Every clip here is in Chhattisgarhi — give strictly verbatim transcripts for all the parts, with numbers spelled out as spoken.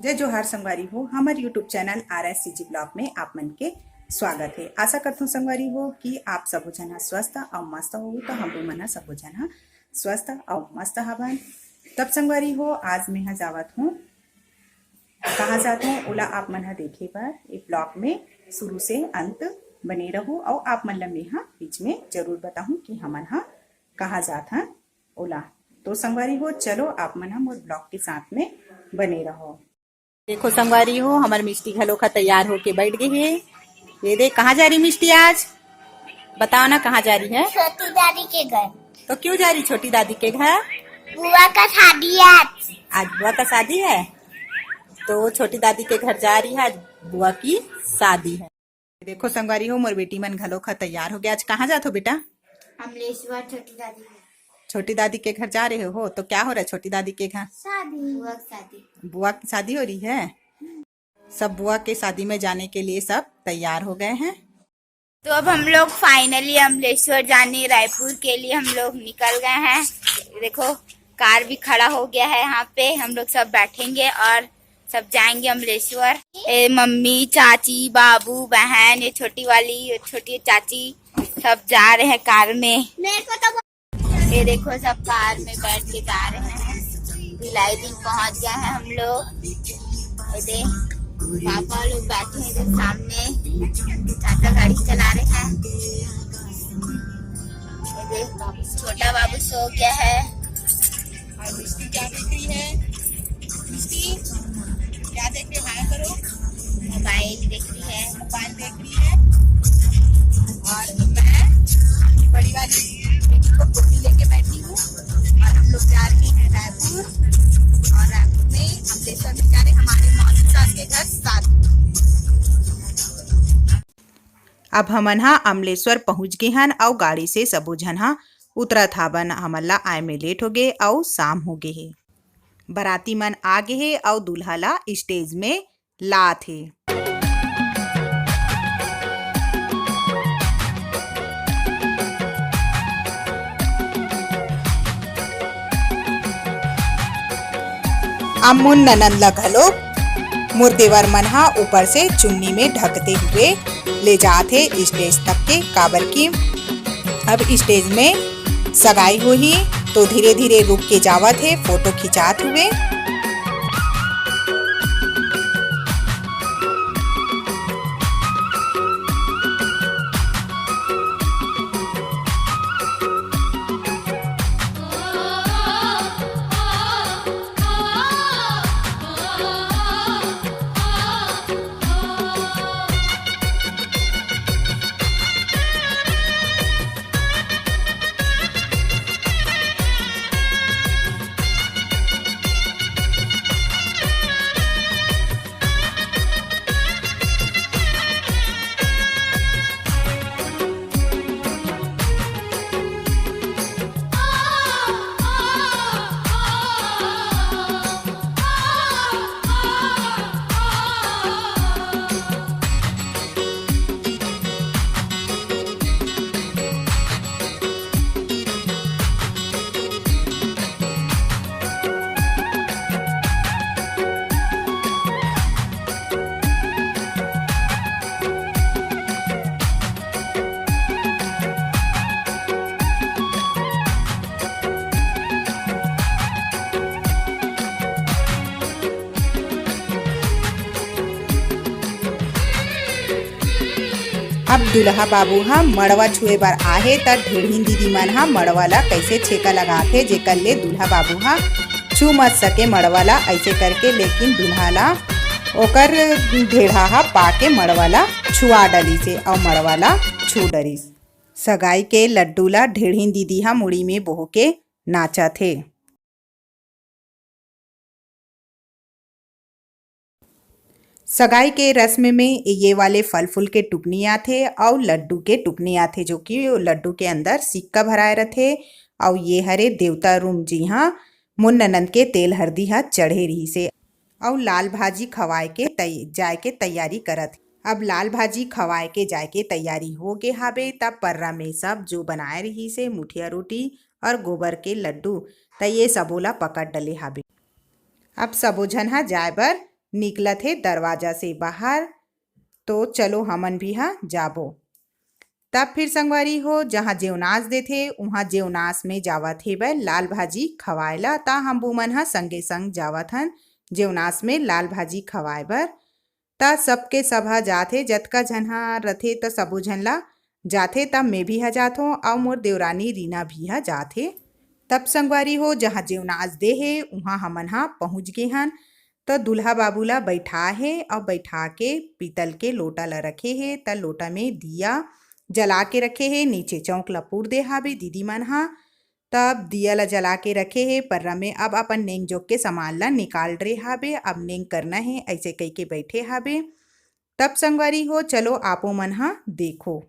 जय जोहार संगवारी हो, हमर YouTube channel R S C G blog में आप मन के स्वागत है। आशा करथों संगवारी हो कि आप सबो झन ह स्वस्थ अउ मस्त हो, तो हमरो मन ह सबो झन ह स्वस्थ अउ मस्त हवन। तब संगवारी हो, आज मैं ह जावत हूँ, कहाँ जात हूँ, ओला आप मन ह देखे बर ए ब्लॉग में शुरू से अंत बने रहू, अउ आप मन ल मैं ह बीच में जरूर बताहूँ कि हमन ह कहाँ जात हन ओला। तो संगवारी हो, चलो आप मन ह मोर ब्लॉग के साथ में बने रहो। देखो संगवारी हो, हमर मिष्टी घलो खा तैयार होके बैठ गई है। ये देख, कहाँ जा रही मिष्टी आज? बताओ ना, कहाँ जा रही है? छोटी दादी के घर। तो क्यों जा रही छोटी दादी के घर? बुआ का शादी है आज। आज बुआ का शादी है, तो छोटी दादी के घर जा रही है। आज बुआ की शादी है। देखो संगवारी हो, मोर बेटी मन घलो खा तैयार हो गया। आज कहाँ जात हो बेटा? अमलेश्वर छोटी दादी के। छोटी दादी के घर जा रहे हो, तो क्या हो रहा है छोटी दादी के घर? शादी। बुआ की शादी। बुआ की शादी हो रही है। सब बुआ के शादी में जाने के लिए सब तैयार हो गए हैं। तो अब हम लोग फाइनली अमलेश्वर जाने रायपुर के लिए हम लोग निकल गए हैं। देखो, कार भी खड़ा हो गया है यहाँ पे, हम लोग सब बैठेंगे और सब जाएंगे अमलेश्वर। ए मम्मी, चाची, बाबू, बहन, ये छोटी वाली, ये छोटी चाची, सब जा रहे हैं कार में। मेरे को तो ये देखो, सब कार में बैठ के जा रहे हैं। भिलाई दिन पहुंच गए हैं हम लोग। ये दे, पापा लोग बैठे हैं इधर सामने, चाचा गाड़ी चला रहे हैं। ये दे, छोटा बाबू सो गया है। और मिष्टी क्या देख रही है? मिष्टी क्या देख रही है? हाय करो। मोबाइल देख रही है। मोबाइल देख रही है। और मैं बड़ी वाली बेटी को गोदी लेके बैठी हूँ और हम लोग जा रहे हैं रायपुर। और रायपुर में अमलेश्वर में जा रहे हमारे मौसी सास के घर साथ। अब हमन ह अमलेश्वर पहुंच गे हन अउ गाड़ी से सबो झन ह उतरत हावन। हमन ला आए में लेट हो गे अउ शाम हो गे हे। बराती मन आ गे हे अउ दूल्हा ला स्टेज में लात हे। अम्मुन ननंद ला घलो मोर देवर मन हा ऊपर से चुन्नी में ढकते हुए ले जात हे स्टेज तक के, काबर कि अब स्टेज में सगाई होही, तो धीरे धीरे रुक के जावत हे, फोटो खिंचात हुए। अब दूल्हा बाबू ह मड़वा छुए बर आहे, त ढेढ़िन दीदी मन ह मड़वा ला कैसे छेका लगाथे, जेकर ले दूल्हा बाबू ह छू मत सके मड़वा ला, ऐसे करके। लेकिन दूल्हा ला ओकर ढेढ़ा ह पाके मड़वा ला छुआ डलिस हे अउ मड़वा ला छू डरिस। सगाई के लड्डू ला ढेढ़िन दीदी ह मुड़ी में बोह के नाचत हे। सगाई के रस्म में ये वाले फल फूल के टुकनी आथे अउ लड्डू के टुकनी आथे, जो कि लड्डू के अंदर सिक्का भराए रथे। अउ ये हरे देवता रूम जी हा मुन ननंद के तेल हरदी हा चढ़े रहिसे अउ लाल भाजी खवाए के तै-, जाए के तैयारी करत हे। अब लाल भाजी खवाए के जाए के तैयारी हो गे हाबे, तब पर्रा में सब जो बनाए रहिसे मुठिया रोटी अउ गोबर के लड्डू, त ये सबो ला पकड़ डले हाबे। अब सबो झन ह जाए बर निकलत हे दरवाजा से बाहर। तो चलो हमन भी हा जाबो। तब फिर संगवारी हो, जहाँ जेवनास देथे, उहाँ जेवनास में जावत हे बर लाल भाजी खवाए ला। त हम उमन ह संगे संग जावत हन जेवनास में लाल भाजी खवाए बर। त सबके सब ह जाथे, जतका झन ह रथे, त सबो झन ला जाथे। तब मैं भी ह जाथों, अउ मोर देवरानी रीना भी ह जाथे। तब संगवारी हो, जहाँ जेवनास दे हे, उहाँ हमन ह पहुँच गे हन। त दूल्हा बाबू ला बैठा हे, अउ बैठा के पीतल के लोटा ला रखे हे। त लोटा में दिया जला के रखे हे, नीचे चौक ला पूर दे हाबे दीदी मन ह। तब दिया ला जला के रखे हे, पर्रा में अब अपन नेंग जोग के सामान ला निकाल रे हाबे। अब नेंग करना हे, ऐसे कह के बैठे हाबे। तब संगवारी हो, चलो आपो मन ह देखो।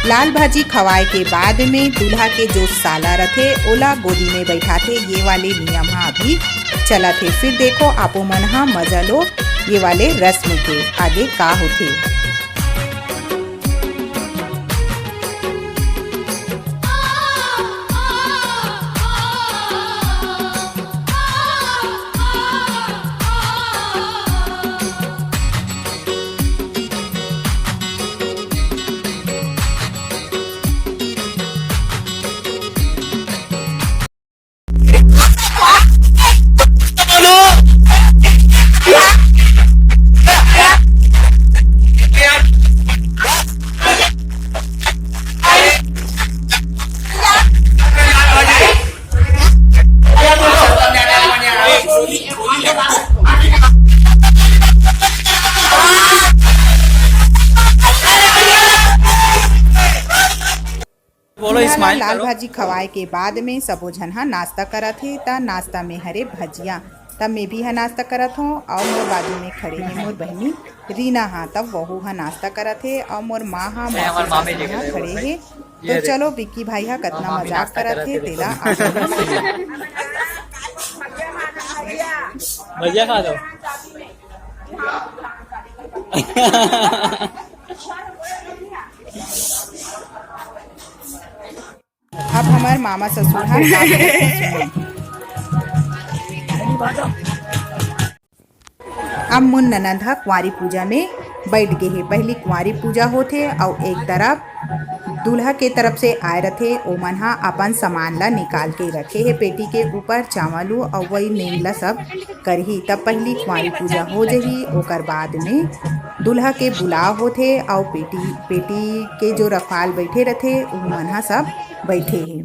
लाल भाजी खवाए के बाद में दूल्हा के जो साला रथे, ओला गोदी में बैठाथे। ये वाले नियम ह अभी चलत हे। फिर देखो, आपो मन ह मजा लो ये वाले रस्म के, आगे का होथे। बोलो, इहाँ smile लाल करो। भाजी खवाए के बाद में सबो झन ह नाश्ता करत हे। त नाश्ता में हरे भजिया, त मैं भी ह नाश्ता करत हों, अउ मोर बाजू में खड़े हे मोर बहनी रीना ह, तब वहू ह नाश्ता करत हे, अउ मोर माँ ह, ये हमारे मौसी मामे सासू जी ह के खड़े हे। ये तो देखो। चलो, विक्की भाई ह कतना मामी मजाक नाश्ता करत करत हे, हे, तेला देखो। आप मन सुनो। भजिया खा लो। अब हमर मामा ससुर ह का बोलत हे, सुनो। अब मोर ननद ह कुंवारी पूजा में बैठ गे हे। पहली कुंवारी पूजा होथे, अउ एक तरफ दूल्हा के तरफ से आए रथे, ओमन ह अपन सामान ला निकाल के रखे हे पेटी के ऊपर, चावल उ, अउ वही नेंग ला सब करही। तब पहली कुंवारी पूजा हो जही, ओकर बाद में दूल्हा के बुलाव होथे, अउ पेटी, पेटी के जो रखवाल बैठे रथे, उमन ह सब बैठे हे।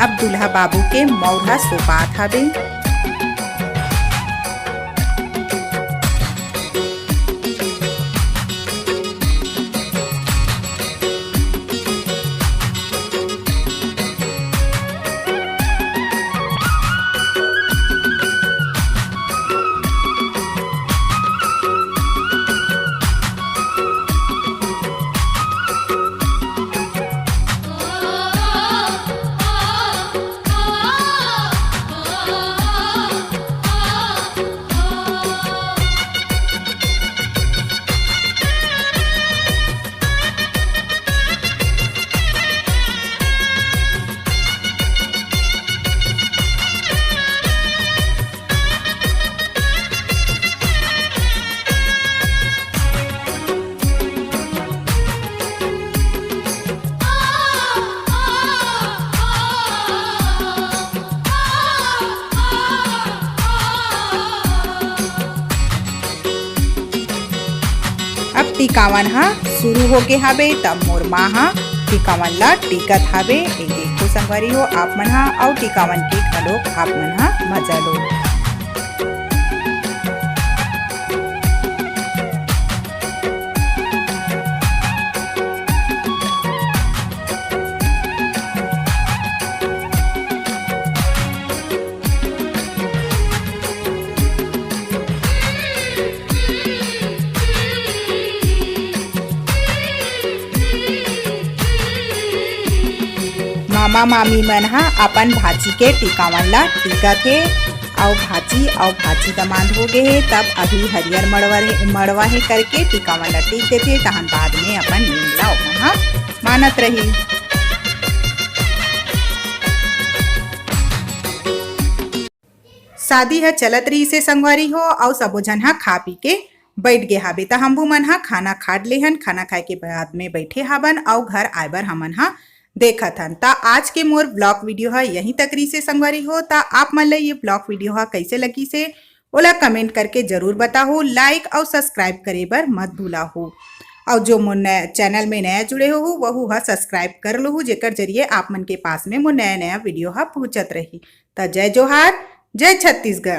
अब दूल्हा बाबू के मउर ह सोपात हवे। अब टिकावन ह शुरू होके हाबे, तब मोर माँ ह टिकावन ला टिकत हाबे। ए देखो संगवारी हो आप मन ह, अउ टिकावन के घलोक आप मन ह मजा लो। मामा मामी मन ह अपन भांची के टिकावन ला टीकत हे, अउ भांची अउ भांची दमांद हो गे हे, तब अभी हरियर मड़वा हे, मड़वा हे करके टिकावन ला टीक देथे, तहन बाद में अपन नींद ला ओमन ह मानत रही। शादी ह चलत रहिस हे संगवारी हो, अउ सबो झन ह खा पी के बइठ गे हाबे। त हमू मन ह खाना खा लेहन, खाना खाए के बाद में बइठे हाबन, अउ घर आए बर हमन ह देखत हन। त आज के मोर vlog video ह यहीं तक रहिस हे संगवारी हो। त आप मन ल ये vlog video ह कइसे लगिस हे, ओला comment करके जरूर बताहू। Like अउ subscribe करे बर मत भूलाहू। अउ जो मोर नया channel में नया जुड़े हो, वहू ह subscribe कर लूहू, जेकर जरिए आप मन के पास में मोर नया नया video ह पहुंचत रही। त जय जोहार, जय छत्तीसगढ़।